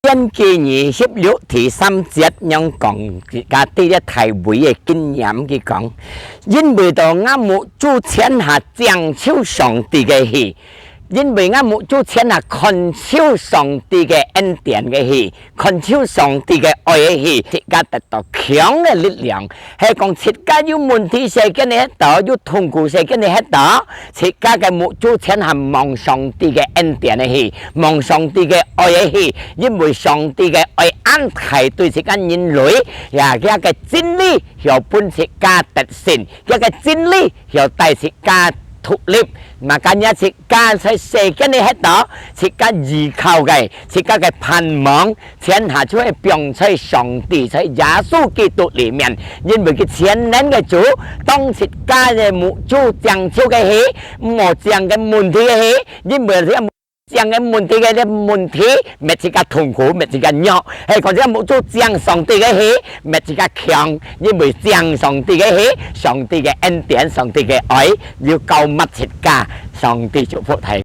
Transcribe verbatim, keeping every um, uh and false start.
詩篇記二十六第三節仰講，佢家對這大衛个經驗，佢講：因為到吾目珠前下正就上帝个去，因為吾目珠前下看就上帝个恩典个去，看就上帝个愛个去，自家得到強个力量。係講自家有問題世間个歇到，有痛苦世間个歇到，自家个目珠前下望上帝个恩典个去，望上帝个愛个去，因為上帝个愛恁大對自家人類，呀，佢个真理曉分自家得勝，佢个真理曉帶自家脫離。嘛，今日自家在世間个歇到，自家依靠个，自家个盼望， 全下就係放在上帝，在耶穌基督裡面，因為佢全能个主，當自家个目珠正就个去，無正个問題个去，因為這正个問題个這問題，搣自家痛苦，搣自家弱，係講這目珠正上帝个去，搣自家強，因為正上帝个去，上帝个恩典，上帝个愛，有夠搣自家，上帝祝福大